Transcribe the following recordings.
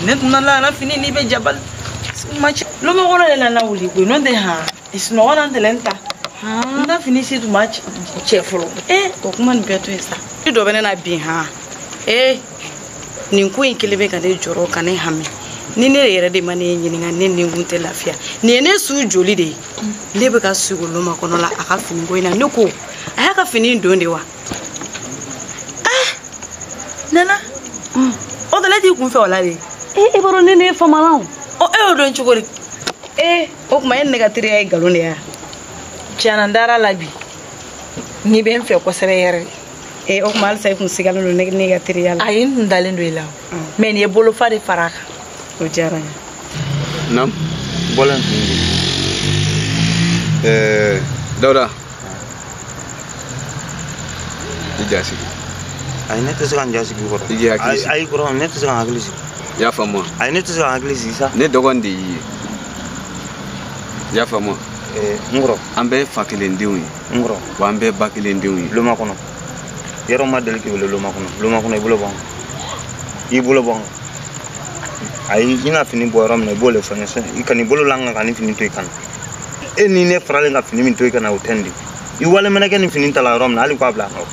Ne tun nana fini ni bɛ jabali ma cɛ lomɔgɔrɔ de nana wuli koyi n'o tɛ han sunɔgɔ na tɛlɛn ta n ta fini si tun ma cɛ fɔlɔ. O kuma nin bɛɛ to yen sa ni dɔ bɛ ne na bi han nin ko in kelen bɛ ka ne jɔrɔ ka ne hami ni ne yɛrɛ de ma ne ɲininka ne ni kun tɛ lafiya nin ye ne su joli de ye ne bɛ ka sugo loma kɔnɔ la a ka fini ko in na ne ko a y'a ka fini don de wa. Nana o tɛ ne t'i kun fɛ o la de. E b'a dɔn ne ne ye famana o. Ɔ e y'o dɔn cogo di? O tuma e ni ne ka teriya ye nkalon de ye wa? Tiɲɛna n dara la bi n'i bɛ n fɛ kosɛbɛ yɛrɛ. O tuma halisa e kun sigalen don ne ka teriya la. Ayi n tun dalen don e la o. Mɛ nin ye bolofa de fara a kan. O diyara n ye. Naam. Bɔlɔn tun don. Dawuda. I ja sigi. Ayi ne tɛ se ka n ja sigi kɔrɔ. I k'i hakili sigi. Ayi kɔrɔ ne tɛ se ka n hakili sigi. I y'a faamu wa? Ayi ne tɛ se ka n hakili sigi sa. Ne dɔgɔnin de y'i ye. I y'a faamu wa? N kɔrɔ. An bɛɛ ye fa kelen denw ye. N kɔrɔ. Wa an bɛɛ ye ba kelen denw ye. Loma kɔnɔ. Yɔrɔ ma deli k'i wele loma kɔnɔ. Loma kɔnɔ i bolo bɔ n kan. I bolo bɔ n kan. Ayi i na fini bɔ yɔrɔ min na i b'o de fɔ n ye. I kan'i bolo la n kan ka ni fini to i kan na. E ni ne faralen ka fini min to i kan na o tɛ nin de. I wale mɛnɛ kɛ ni fini ta la yɔrɔ min na hali k'a bila a nɔ.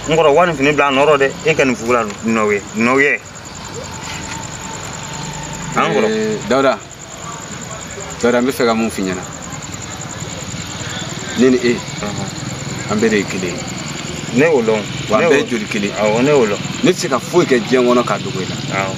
N kɔrɔ wa nin fini bila a nɔ rɔ dɛ e ka nin fugula nɔ ye nɔ ye. An kɔrɔ. Dawuda. Dawuda n bɛ fɛ ka mun f'i ɲɛna. Ne ni e. An bɛɛ de ye kelen ye. Ne y'o dɔn. Wa an bɛɛ ye joli kelen. Awɔ ne y'o dɔn. Ne tɛ se ka foyi kɛ diɲɛ kɔnɔ k'a dogo i la. Awɔ.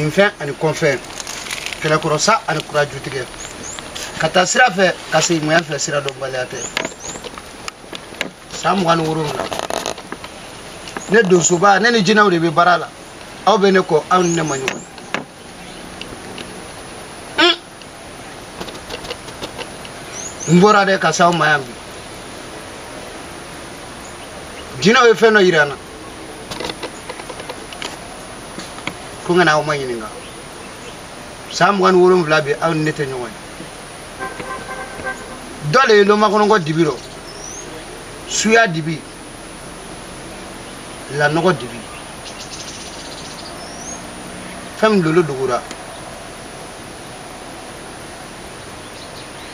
Minfɛn ani kɔnfɛn kɛlɛkɔrɔsa ani kurajutigɛ ka taa sira fɛ ka segin ŋuya fɛ sira dɔnbaliya tɛ san 27 ne donsoba ne ni jinɛw de bɛ baara la aw bɛ ne kɔ aw ni ne ma ɲɔgɔn n bɔra dɛ ka s'aw ma yan bi jinɛw ye fɛn dɔ yira n na ko n kana aw ma ɲininka san 27 bi aw ni ne tɛ ɲɔgɔn ye dɔ le ye lomakɔnɔkɔ dibi rɔ suya dibi lanɔgɔ dibi fɛn min lolo dogora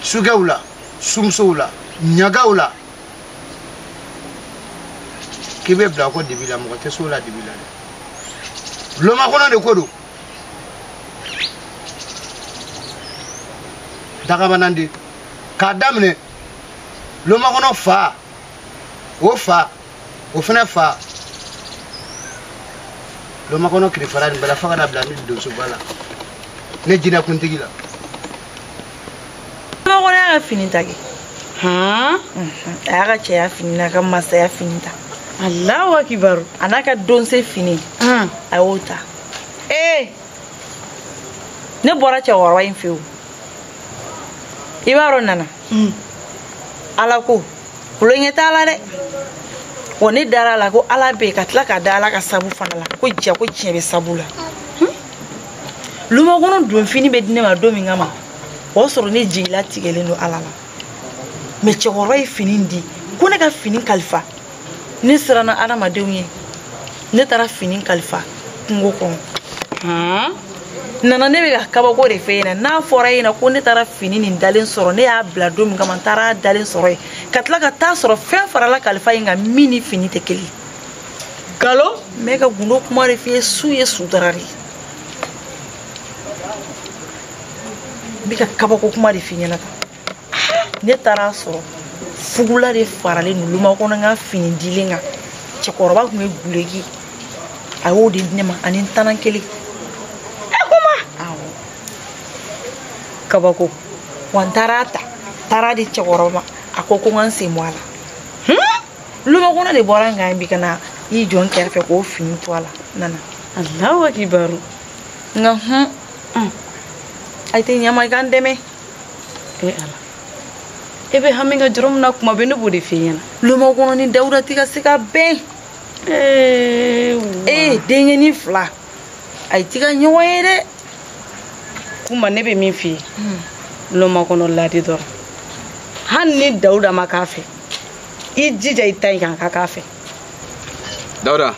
sukɛw la sumusow la ɲagaw la k'i bɛ bila ko dibi la mɔgɔ tɛ s'o la dibi la dɛ lomakɔnɔ de ko don dagabanan de k'a daminɛ lomakɔnɔ fa o fa o fana fa lomakɔnɔ kirifara nin bɛɛ la fo ka na bila ne donsoba la ne jinɛkuntigi la. Lomakɔnɔ y'a ka fini ta kɛ. A y'a ka cɛya fini n'a ka masaya fini ta. Allahu akibaru. A n'a ka donse fini. A y'o ta. Ne bɔra cɛkɔrɔba in fɛ o. I b'a dɔn Nana. Ala ko kulonkɛ t'a la dɛ. Wa ne dara la ko ala bɛ ka tila ka da ala ka sabu fana la ko ja ko tiɲɛ bɛ sabu la. Lumakɔnɔ donfini bɛ di ne ma don min kama o y'a sɔrɔ ne jigila tigɛlen don ala la. Mais cɛkɔrɔba ye fini di ko ne ka fini kalifa. Ne siranna adamadenw ye. Ne taara fini kalifa kungo kɔnɔ. Nana ne bɛ ka kabako de f'e ɲɛna. N'a fɔra e ɲɛna ko ne taara fini nin dalen sɔrɔ, ne y'a bila don min kama n taara dalen sɔrɔ yen ka tila ka taa sɔrɔ fɛn farala kalifa in kan min ni fini tɛ kelen. Nkalon n bɛ ka gundo kuma de f'i ye, su ye sutara de ye. N bɛ ka kabako kuma de f'i ɲɛna tan. Ne taara sɔrɔ fugula de faralen don lumakɔnɔ n ka fini dilen kan. Cɛkɔrɔba tun ye guleki, a y'o de di ne ma ani n tanan kelen. Awɔ. Kabako. Wa n taara ta, taara di cɛkɔrɔba ma, a ko ko n ka n sen bɔ a la. Lumakɔnɔ de bɔra n kan bi ka na i jɔ n kɛrɛfɛ k'o fini to a la. Nana. Alahu akibaru. Nka a tɛ ɲɛ ma, i ka n dɛmɛ. E ala. E bɛ hami ka jɔrɔ min na kuma bɛɛ ne b'o de f'i ɲɛna. Lumakɔnɔ ni Dawuda tɛ ka se ka bɛn. Ee denkɛnin fila a ti ka ɲɔgɔn ye dɛ. Kuma ne bɛ min f'i ye, lumakɔnɔ ladi dɔrɔn. Hali ni Dawuda ma k'a fɛ, i jija i ta in kan a ka k'a fɛ. Dawuda,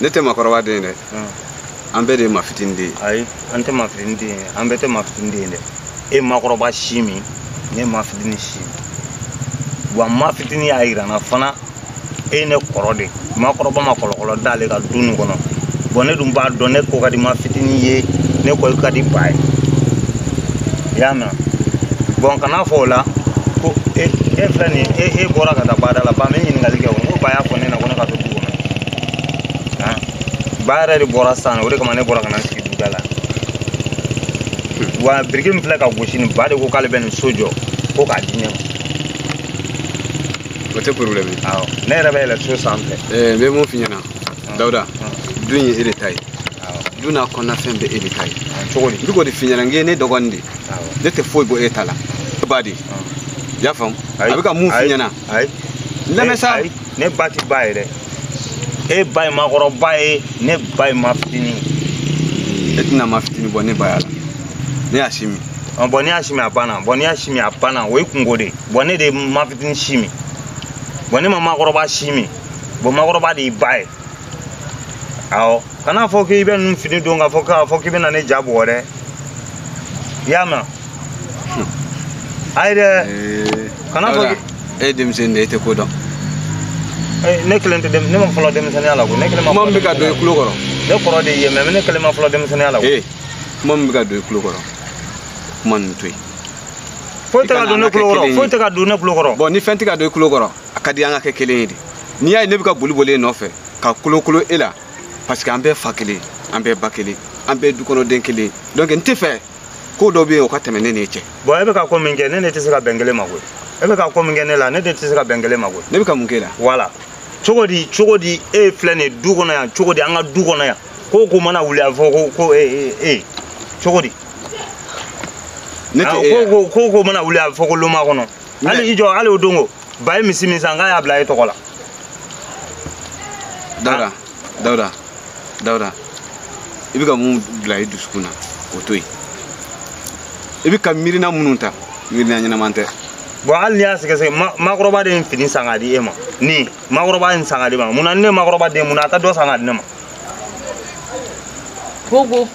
ne tɛ maakɔrɔba den ye dɛ. An bɛɛ de ye maa fitinin den ye. Ayi, an tɛ maa fitinin den ye, an bɛɛ tɛ maa fitinin den ye dɛ. E maakɔrɔba si min, ne maa fitinin si min. Wa maa fitinin y'a yira n na fana, e ne kɔrɔ de. Maakɔrɔba ma kɔlɔkɔlɔ d'ale ka du nin kɔnɔ. Bon ne dun b'a dɔn ne ko ka di maa fitinin ye, ne ko ka di ba ye. I y'a mɛn? Bon kana fɔ o la ko e filɛ nin ye, e bɔra ka taa baara la, ba n bɛ ɲininkali kɛ o, n ko ba y'a fɔ ne ɲɛna ko ne ka to du kɔnɔ. Ba yɛrɛ de bɔra sisan, o de kama ne bɔra ka na n sigi duda la. Wa biriki min filɛ ka gosi nin, ba de ko k'ale bɛ nin so jɔ ko k'a di ne ma. O tɛ problème ye. Awɔ, ne yɛrɛ bɛ yɛlɛ so sanfɛ. N bɛ mun f'i ɲɛna Dawuda, du in ye e de ta ye. Du n'a kɔnɔna fɛn bɛɛ e de ta ye. Cogo di? N bɛ k'o de f'i ɲɛna, n k'e ne dɔgɔnin de. Ne tɛ foyi bɔ e ta la. Ba de. I y'a faamu? A bɛ ka mun f'i ɲɛna? Ayi. N lamɛn sa. Ne ba ti ba ye dɛ. E ba ye maakɔrɔba ye, ne ba ye maa fitinin ye. E tɛna maa fitinin bɔ ne ba ya la. Ne y'a si min. Bon ne y'a si min a banna. Bon ne y'a si min a banna, o ye kungo de ye. Bon ne de ye maa fitinin si min. Bon ne ma maakɔrɔba si min. Bon maakɔrɔba de y'i ba ye. Awɔ, kana fɔ k'i bɛ ninnu fini don k'a fɔ k'i bɛ na ne ja bugɔ dɛ. I y'a mɛn? Ayi dɛ. Kana fɔ. E ye denmisɛnnin de ye, e tɛ ko dɔn. Ne kelen tɛ, ne ma fɔlɔ denmisɛnninya la koyi. Ne kelen ma. Kuma min bɛ ka don i tulo kɔrɔ. Ne kɔrɔ de ye mais ne kelen ma fɔlɔ denmisɛnninya la koyi. Kuma min bɛ ka don i tulo kɔrɔ, kuma ninnu to yen. Foyi tɛ ka don ne tulo kɔrɔ, foyi tɛ ka don ne tulo kɔrɔ. Bon ni fɛn tɛ ka don i tulo kɔrɔ, a ka di an ka kɛ kelen ye de. N'i y'a ye ne bɛ ka boli boli e nɔfɛ ka kolokolo e la, parce que an bɛɛ fa kelen, an bɛɛ ba kelen, an bɛɛ dukɔnɔden kelen. Donc n tɛ fɛ ko dɔ bɛ yen o ka tɛmɛ ne n'e cɛ. Bon e bɛ ka ko min kɛ, ne ne tɛ se ka bɛn kelen ma koyi. E bɛ ka ko min kɛ ne la, ne de tɛ se ka bɛn kelen ma koyi. Ne bɛ ka mun k'e la? Voilà. Cogo di, cogo di e filɛ nin ye du kɔnɔ yan, cogo di an ka du kɔnɔ yan, ko ko mana wuli a bɛ fɔ ko e cogo di? Ne tɛ e ye. Ko mana wuli a bɛ fɔ ko loma kɔnɔ. Hali i jɔ, hali o don ko ba ye misi min san k'a y'a bila e tɔgɔ la. Dawuda, Dawuda, Dawuda, i bɛ ka mun bila i dusukun na, o to yen. I bɛ ka miirina minnu ta, miirina ɲɛnama tɛ. Bon hali n'i y'a sɛgɛsɛgɛ, maakɔrɔba de ye fini san k'a di e ma. Nin maakɔrɔba ye san k'a di ma. Munna ni ne maakɔrɔba den, munna a tɛ dɔ san k'a di ne ma? Gogo.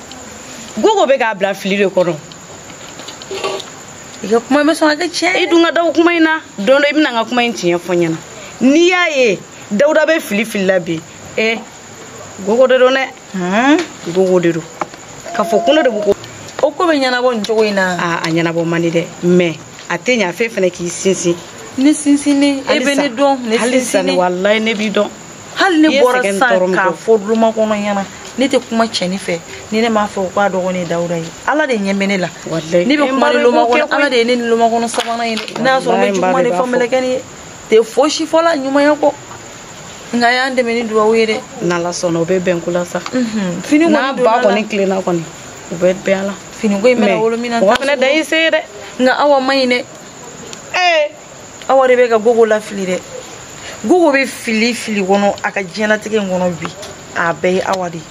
Gogo bɛ k'a bila fili de kɔnɔ. I ka kuma bɛ sɔn ka kɛ tiɲɛ ye. I dun ka da o kuma in na, don dɔ i bɛna n ka kuma in tiɲɛ fɔ n ɲɛna. N'i y'a ye Dawuda bɛ fili fili la bi, Gogo de don dɛ. Gogo de don. K'a fɔ ko ne de ko. O ko bɛ ɲɛnabɔ nin cogo in na. A ɲɛnabɔ man di dɛ, mais a tɛ ɲɛ a fɛ fɛnɛ k'i sinsin. Ne sinsinnen, e bɛ ne dɔn, ne sinsinnen. Halisa walayi ne b'i dɔn. Hali ne bɔra sisan k'a fɔ loma kɔnɔ ɲɛna, ne tɛ kuma cɛnin fɛ, ni ne m'a fɔ k'a dɔgɔnin ye Dawuda ye. Ala de ɲɛ bɛ ne la. Ne bɛ kuma ni loma kɔnɔ, Ala de ye ne ni loma kɔnɔ sabanan ye dɛ. N'a y'a sɔrɔ n bɛ juguman de fɔ mɛlɛkɛnin ye, tɛ fosi fɔ la ɲumanya kɔ. Nka y'an dɛmɛ ni duwawu ye dɛ. N'Ala sɔnna o bɛ bɛn ko la sa. Fini kɔni n'a ba kɔni tilenna kɔni, u bɛ bɛn a la. Fini ko in bɛna wolo min na. Mɔgɔ fana dan y'i se ye dɛ. Nka Awa man ɲi dɛ. Awa de bɛ ka Gogo lafili dɛ. Gogo bɛ fili fili kɔnɔ a ka diɲɛlatigɛ in kɔnɔ bi a bɛɛ ye Awa de ye.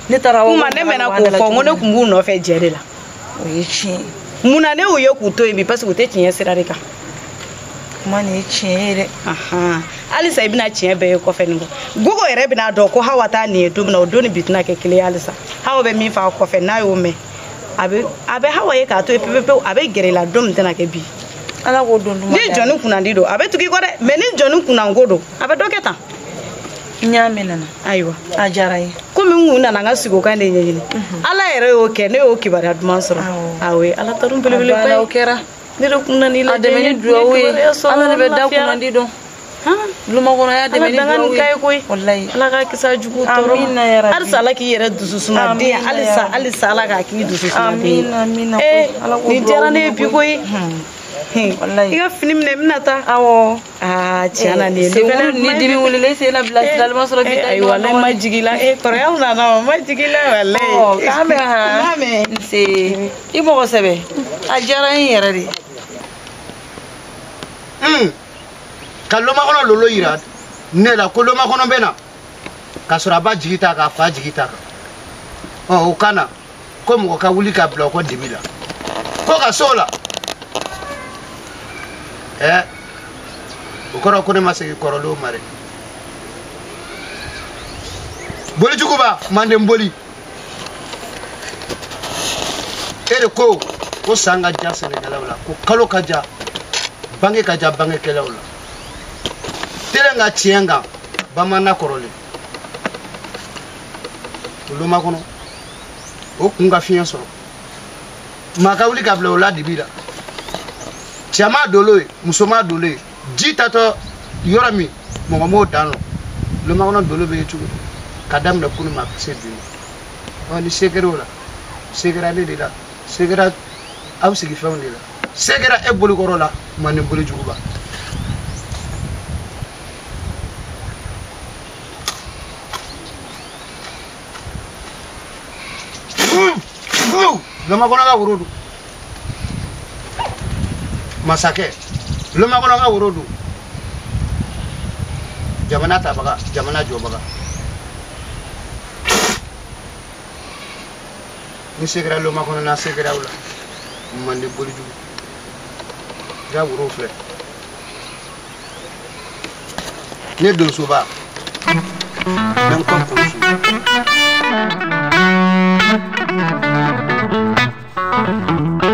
Ne taara Awa kuma ne mɛnna k'o fɔ n ko ne tun b'u nɔfɛ jɛ de la. O ye tiɲɛ ye. Munna ne y'u ye k'u to yen bi parce que u tɛ tiɲɛ sira de kan. Kuma nin ye tiɲɛ ye dɛ. Halisa i bɛna tiɲɛ bɛɛ ye kɔfɛ nin kɔ. Gogo yɛrɛ bɛna dɔn ko Hawa t'a nin ye don min na o don ni bi tɛna kɛ kelen ye halisa. Hawa bɛ min fɔ a kɔfɛ n'a y'o mɛn a bɛ Hawa ye k'a to yen pewu pewu a bɛ gɛrɛ i la don min tɛna kɛ bi. Ala k'o don duman. Ni jɔnni kunnandi don a bɛ tugu i kɔ dɛ mais ni jɔnni kunnanko don a bɛ dɔ kɛ tan. N y'a mɛn nana. Ayiwa. A diyara n ye. Komi n kun nana n ka sigi o kan de ɲɛɲini. Ala yɛrɛ y'o kɛ ne y'o kibaruya duman sɔrɔ. Awɔ Ala tanu belebeleba ye. O kɛra. Ne de kun nana i lajɛ. A dɛmɛ ni duwawu ye. Ala de bɛ da kunnandi dɔn. Lumakɔnɔ y'a dɛmɛ ni duwawu ye. Koyi. Walayi. Ala ka kisi a jugu tɔɔrɔ ma. Amina ya rabi. Halisa Ala k'i yɛrɛ dusu suma den. Halisa halisa Ala k'a k'i dusu suma den. Amina amina. Nin diyara ne ye bi koyi. Walayi. I ka fini minɛ n bɛna taa. Awɔ. Aa tiɲɛ na nin ye. Ni dimi wulila i sen na bilasirali ma sɔrɔ bi ta. Ayiwa ne ma jigin i la. Kɔrɔyaw nana o ma jigin i la walayi. Ɔ k'an bɛn han. K'an bɛn. Nse i mɔgɔ sɛbɛ. A diyara n ye yɛrɛ de. Ka lomakɔnɔ lolo yira ne la ko lomakɔnɔ bɛ na k'a sɔrɔ a ba jigi t'a kan a fa jigi t'a kan ɔ o ka na ko mɔgɔ ka wuli ka bila o kɔ dibi la ko ka s'o la ɛ o kɔrɔ ko ne ma segin kɔrɔlenw ma dɛ bolijuguba manden boli e de ko ko san ka diya sɛnɛkɛlaw la ko kalo ka diya bange ka diya bangekɛlaw la telen ka tiɲɛ kan bamanan kɔrɔlen olu ma kɔnɔ o kun ka fiɲɛ sɔrɔ maa ka wuli ka bila o la dibi la cɛ ma dolo ye muso ma dolo ye ji tatɔ yɔrɔ min mɔgɔ m'o dan lɔ lomakɔnɔ dolo bɛ ye cogo di ka daminɛ kunun ma se bi ma ɔ ni se kɛra o la se kɛra ne de la se kɛra aw sigifɛnw de la se kɛra e bolikɔrɔ la manden bolijuguba. Lomakɔnɔ ka woro dun masakɛ lomakɔnɔ ka woro dun jamana tabaga jamana jɔbaga ni se kɛra lomakɔnɔ na se kɛra aw la manden bolijugu i ka woro filɛ ne donsoba n bɛ n kɔ kɔlɔsi. Thank you.